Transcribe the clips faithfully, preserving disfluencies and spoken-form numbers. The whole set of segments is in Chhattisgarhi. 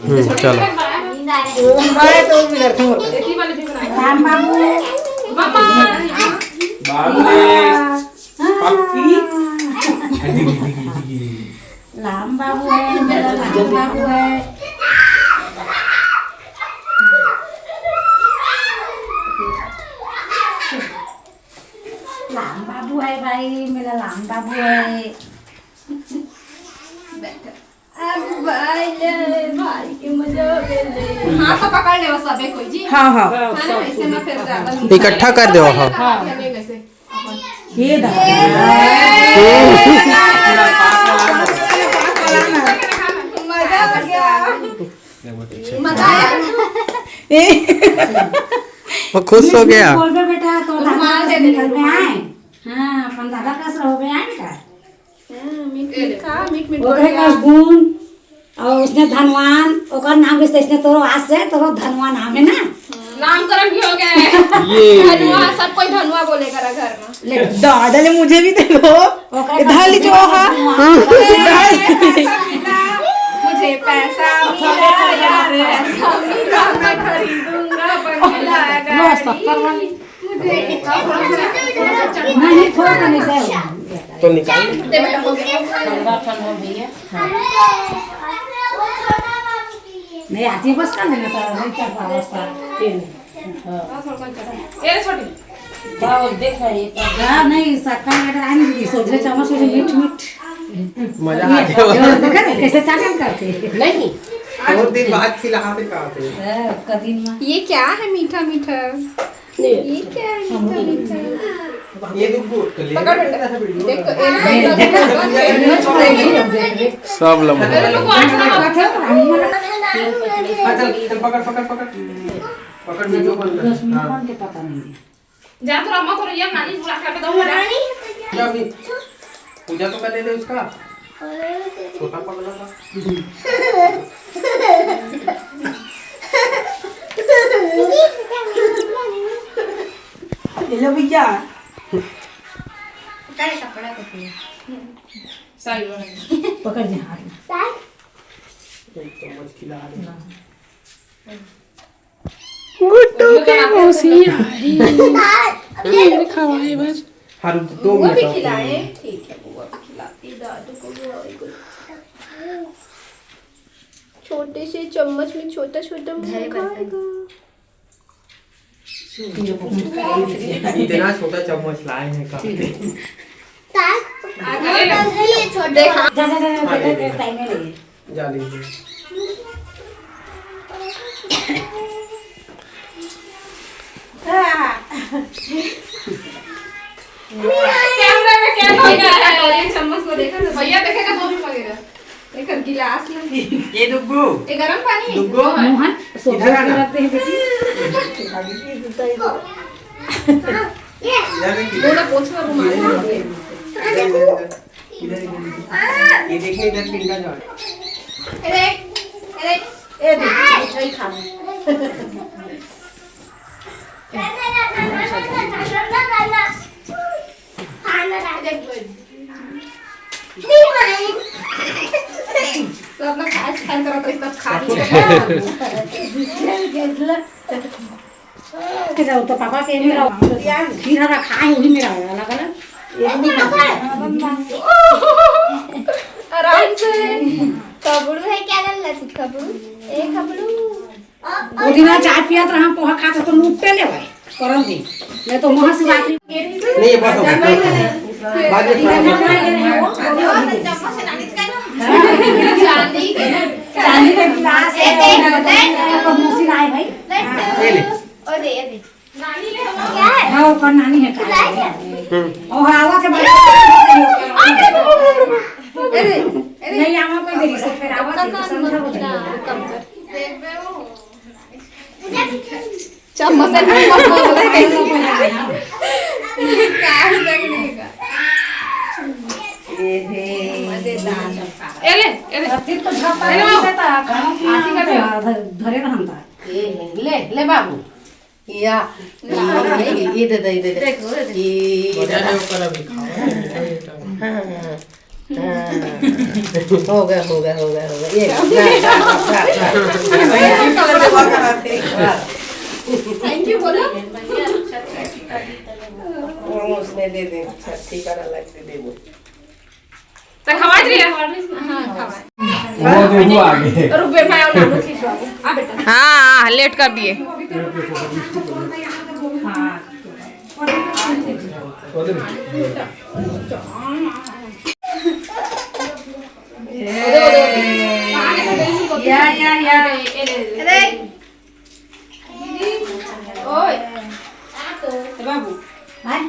हम्म, चलो। लंबा है तो भी लड़का होता है। राम बाबू। बाबू रे। पप्पी। राम बाबू है, मेरा राम बाबू है। राम बाबू है भाई, मेरा राम बाबू है। अब भाई ले, भाई के मजा हो गए ले। हाथ तो पकड़ ले, बस अबे कोई जी। हाँ, हाँ। है ना, ऐसे ना फिर ज्यादा इकट्ठा कर दो, हाँ। हाँ, नहीं वैसे। ये दा। मजा आ गया। मजा आया। वो खुश हो गया। बोल बे बेटा, तो दादा रुमाल दे दे, निकल में रुमाल। आए। हाँ, अपन दादा कस रहो बे, आए का? हाँ, मीठ मीठ खा, मीठ मीठ ओकरे बोल। कस गुण, और उसने धनवान, ओकर नाम भी इसने तोरो आज से तोरो धनवान नाम है ना? नामकरण भी हो गया है। ये। धनुआ, सब कोई धनुआ बोले करा घर में। ले। दादा ने मुझे भी देखो। ओकरे इधर कस लीजिए, गुण, हाँ। धनवान। मुझे पैसा मिला, यार, पैसा मिला, मैं खरीदूंगा बंगला, गाड़ी। नहीं, थोड़ा सा नहीं, सर। तो निकाल। ठंडा ठंडा भैया। नहीं आती, बस कर लेना सर, नहीं कर पावा सर। ये नहीं। हाँ। ये रे छोटी। बाबू, देख रहा है, ये तो हाँ, नहीं, शक्कर वगैरह आने दीजिए, सोझे चम्मच से मीठ मीठ। मजा आ गया। ये देखा ना, कैसे चाटन करते हैं। नहीं। बहुत दिन बाद खिलाते खाते हैं। हाँ, कदीमा। ये क्या है मीठा मीठा? ये क्या है? ये तो मीठा मीठा। ये तो गुड़, पकड़ बेटा। देख तो, ये नहीं, देखो, देखो, देखो, देखो। सब लम्हा। अरे, लोग आठ नंबर। हाँ, चल, चल, पकड़, पकड़, पकड़। पकड़, वीडियो बंद कर। दस मिनट हाँ। बन के पता नहीं। जा तो अम्मा को या नानी बुला के दो ना। जा भी। पूजा तो कर लेते उसका। छोटा पगला था। ये लो भैया। उतारे कपड़ा को। सही बात है। पकड़ दे हाथ में। एक चम्मच खिला दे। गुड्डू के मौसी आई। खीर खवाए बर। हर दो बुआ मिनट भी और खिलाए। खिलाए। ठीक है, बुआ भी खिलाती, दादू को, बुआ को। छोटे से चम्मच में छोटा छोटा मुंह धरे बर्तन। खाएगा। इतना छोटा चम्मच लाए हैं कहाँ से? आगे। ये छोटे। जा, जा, जा, जा, जा, जा, टाइम नहीं है। जा लीजिए। कैमरे में क्या हो रहा है? कटोरी चम्मच को देखा था? भैया देखेगा तो भी लगेगा। एक गिलास में। ये डुग्गू। ये गरम पानी है? डुग्गू। मोहन, सोडा इधर आ ना। रखते हैं बेटी। इधर देखिए। थोड़ा पोंछ लो रुमाल। इधर, इधर, इधर। इधर, इधर, इधर। ये देखिए, इधर पिंडा जा रहा है। ए देख, ए देख। ए देख, मिठाई खा ले। सब लोग खाए, खाए करत रही, सब खा लिए। के जाओ तो पापा के मेरा खीर हरा खाए, वही मेरा वाला गला। आराम से। खबड़ू है क्या, गल रहा थी? खबड़ू, ए खबड़ू। वो दिन चाय पियत रहा, पोहा खात तो लुट्टे ले भाई, करम दिन। मैं तो महाशिवरात्रि। नहीं, ये बस हो गया। बाद में खाएंगे। चांदी के, चांदी के गिलास है, तो मौसी लाए भाई। ये ले। ओ दे, ये दे। क्या है? हाँ, ओकर नानी है। हम्म। और आवा के बाद अरे, अरे, नहीं, आवा कोई देरी से, फिर आवा के समझा हो जाएगा। चम्मच से नहीं बोल रहे। ए हे। मजेदार। ए ले, ए ले। फिर तो झपा ए ले, नहीं देता, खाना पीना आती कर दे। धरे रहता। ए हे, ले, ले बाबू। या, ये, ये दे दे, ये दे दे। देखो, देखो। ये, बजा दे ऊपर अभी खाओ। हाँ, हाँ, हाँ। हाँ। हो गया, हो गया, हो गया, हो गया। ये, जा, जा, जा, जा। ठीक है, अलग दे देबो। तो खवा दिया। हाँ, खवा। वो देखो आगे। रुक बे, मैं और नानू खींचवा दूँ। आ बेटा। हाँ, हाँ, लेट कर दिए। हाँ। या, या, या। अरे। ओए। ए बाबू। हाँ?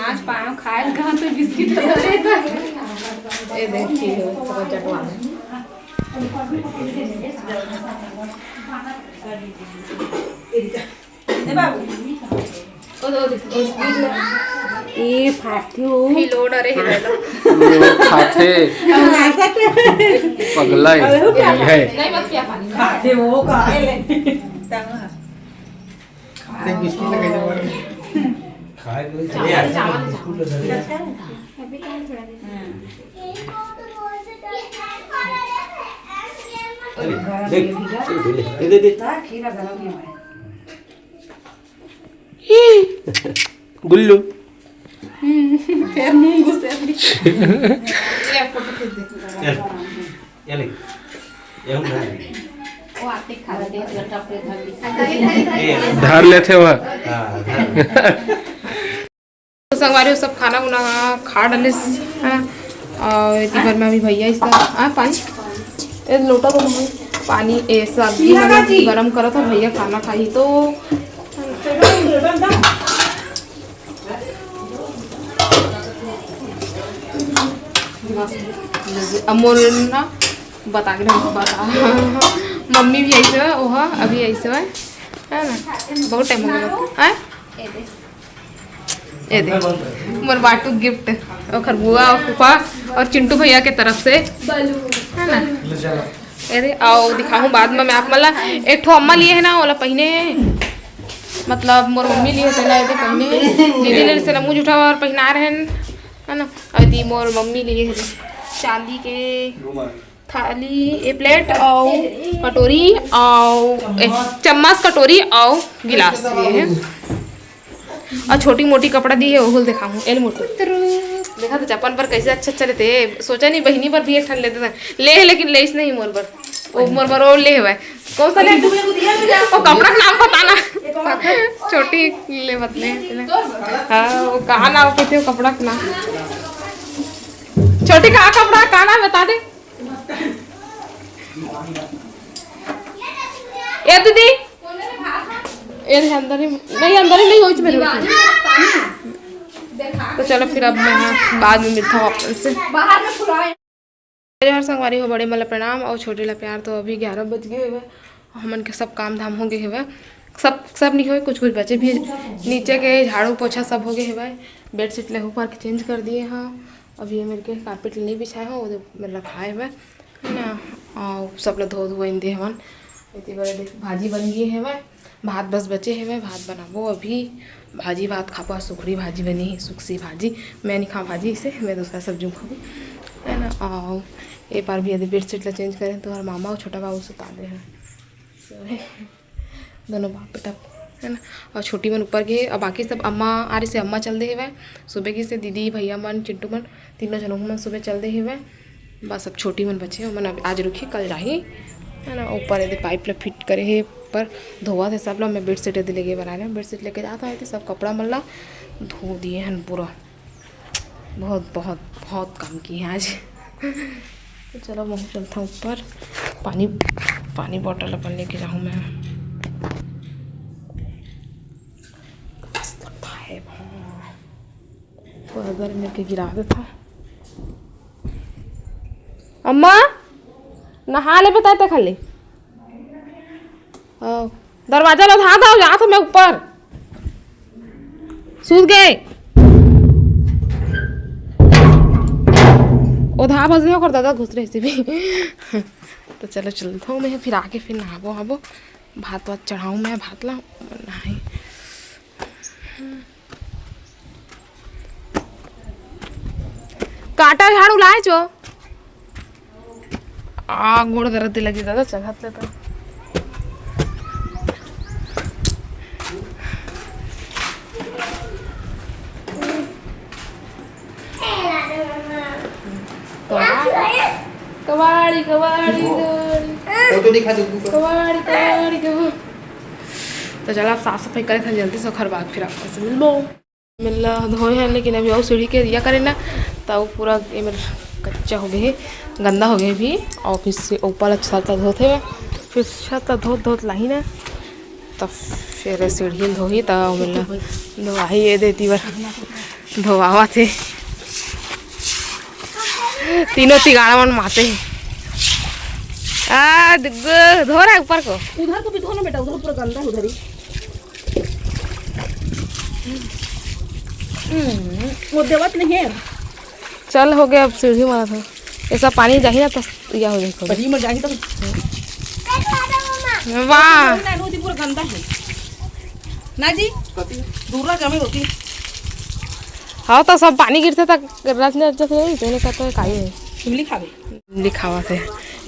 आज पाँव खाए कहाँ तो बिस्किट तो दे दे। ए देखिए, थोड़ा चटवा दे। ए बाबू। ओ दे, ओ दे, ओ दे। ए फाटथे ओ। फिर लोड अरे हे लो। वो खाथे। पगला है। अबे वो क्या ये है। नहीं, मत पिया पानी। खाथे वो का है ले। देख बिस्कुट लगा दे। खाए तो चले यार। चावल, चावल। बिस्कुट लगा दे। अरे, देख, दे, दे, दे, दे। खीरा गरम नहीं है। गुल्लू। हम्म, फिर मुंह घुसे। ये फोटो खींच दे। ये, ये ले। ये हम धर। वो आते खा लेते हैं, लट्टा पे धर ली। ये। धर लेथे वो। हाँ, धर। तो संगवारी हो सब खाना उना खा डाले, है ना? और एती बर में अभी भैया इसका, आ, पानी, ए, लोटा तो नहीं, पानी, ए, सब्जी मतलब गरम करत है, भैया खाना खाही तो मस्त। अब मोर ना बता के रहो, बता। मम्मी भी ऐसे है, ओह अभी ऐसे है, है ना? बहुत टाइम हो गया है। ये दे, मोर बाटू गिफ्ट, ओखर बुआ और फूफा और चिंटू भैया के तरफ से, है ना? अरे आओ दिखाऊं बाद में मैं आप मला। एक ठो अम्मा लिए है ना, ओला पहिने, मतलब मोर मम्मी लिए है, तेला एदे पहिने। दीदी ले से मुंह जुठा और पहिना रहे हैं, है ना? और दी मोर मम्मी लिए है चांदी के थाली, ए प्लेट और कटोरी और ए, चम्मच, कटोरी और गिलास लिए है। और छोटी मोटी कपड़ा दी है, ओहुल दिखाऊं। एल मोटू। देखा तो अपन पर कैसे अच्छा अच्छा लेते हैं। सोचा नहीं बहिनी पर भी एक ठन लेते थे। ले है लेकिन लेइस नहीं मोर बर। ओ मोर बर और ले है। कौन सा ले? वो कपड़ा का नाम बताना। छोटी ले बतले। हाँ, वो कहाँ नाम कहते हो कपड़ा का नाम? छोटी का कपड़ा का नाम बता दे। ए दीदी, ए अंदर ही नहीं, अंदर ही नहीं होइच मेरे। तो चलो फिर अब मैं बाद में मिलता हूँ आप से। जोहार संगवारी हो, बड़े मन ला प्रणाम और छोटे ला प्यार। तो अभी ग्यारह बज गए हवे, हमन के सब काम धाम हो गए हवे, सब सब नहीं होए, कुछ कुछ बचे भी। नीचे के झाड़ू पोछा सब हो गए हवे, बेडशीट ले ऊपर के चेंज कर दिए हाँ। अभी ये मेरे के कारपेट नहीं बिछाए हो, वो मेरे रखाए हवे है ना। और सब ला धो धुआ दे हवन। इतनी बड़ा देख भाजी बन गई हवे, भात बस बचे हवे, भात बनाबो अभी। भाजी भात खाबो, आज सुखड़ी भाजी बनी है, सुखसी भाजी। मैं नहीं खाऊँ भाजी इसे, मैं दूसरा सब्जी खाऊँ, है ना। और ये बार भी यदि बेडशीट ला चेंज करें तो हमारे मामा और छोटा बाबू सुता दे हैं। So, दोनों बाप बेटा, है ना। और छोटी मन ऊपर गे, और बाकी सब अम्मा आ रही से अम्मा चल दे हवे। सुबह की से दीदी भैया मन चिंटू मन तीनों जनों मन सुबह चल दे हवे। बस अब छोटी मन बचे, ओमन अब आज रुकही, कल जाही, है ना। ऊपर एदे पाइप ला फिट करे हे, ऊपर धोवत हे सब ला। मैं बेडशीट एदे लेके बना रहे, बेडशीट लेके जात हूँ, सब कपड़ा मन ला धो दिए हन पूरा। बहुत बहुत बहुत काम किए आज। तो चलो मैं चलता हूँ ऊपर, पानी, पानी बॉटल अपन लेके जाऊँ मैं। तो अगर मैं के गिरा देता। अम्मा, नहा ले बताए ते खाली। हाँ, दरवाजा ला धार दो, जात हूँ मैं ऊपर। सूत गए। ओ धा बज गए, ओकर दादा घुस रहे से भी। तो चलो चलता हूँ मैं, फिर आके फिर नहाबो आबो, भात वात चढ़ाऊँ मैं, भात ला नहाई। कांटा झाड़ू लाए जो। आ, गोड़ दर्द लगी दादा, चघत ले तो। कबाड़ी, कबाड़ी, कबाड़ी। फोटो दिखा दे, ऊपर। कबाड़ी, कबाड़ी, कबाड़ी। तो चला, अब साफ सफाई करे थे जल्दी से, ओखर बाद फिर आपसे मिलबो। मिलना धोए हैं, लेकिन अभी और सीढ़ी के दिया करे ना, तो वो पूरा ये मेरा कच्चा हो गए, गंदा हो गए अभी। और फिर से ऊपर छत ला धोते हुए, फिर छत ला धोत धोत लाही ना, तब फिर सीढ़ी धोही, तब मिलना धोआही। ये देती बार धोआवा थे। तीनों तिगाड़ा मन माते हैं। आ, दुग्गो, धो रहा है ऊपर को। उधर को भी धो ना बेटा, उधर पूरा गंदा है उधर ही। हम्म, वो देवत नहीं है। चल, हो गया, अब सीढ़ी मारा था। ऐसा पानी जाही ना तो या हो जाए थोड़ा। परी में जाही तो वाह। ना, नदी पूरा गंदा है। ना जी? कति? दूर ना जमे होती। हाँ, तो सब पानी गिरते तक रच ने रच से तेने का तो काई है। इमली खावे। इमली खावा थे।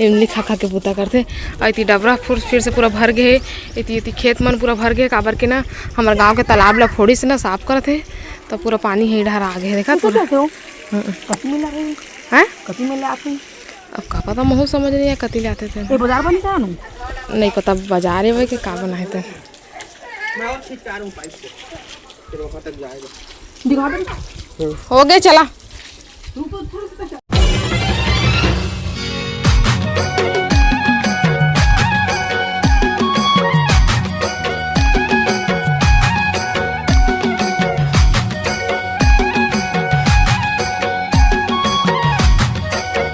इमली खा खा के बूता करते। और इति डबरा फुर फिर से पूरा भर गए है। इति, इति खेत मन पूरा भर गए, काबर के ना हमर गांव के तालाब ला फोड़ी से ना साफ करत है, तो पूरा पानी ही डहर आ गए है, देखा तू पूरा। कैसे हो? हम्म। कति मिला रही? हैं? कति मिला आती? अब का पता, महू समझ नहीं है कति ले आते थे। ये बाजार बंद क्या नु? नहीं पता बाजार है भाई के का बनाए थे। मैं और खींच के आ रहा हूँ पाइप से, फिर वहाँ तक जाएगा। दिखा दे। हो गए, चला।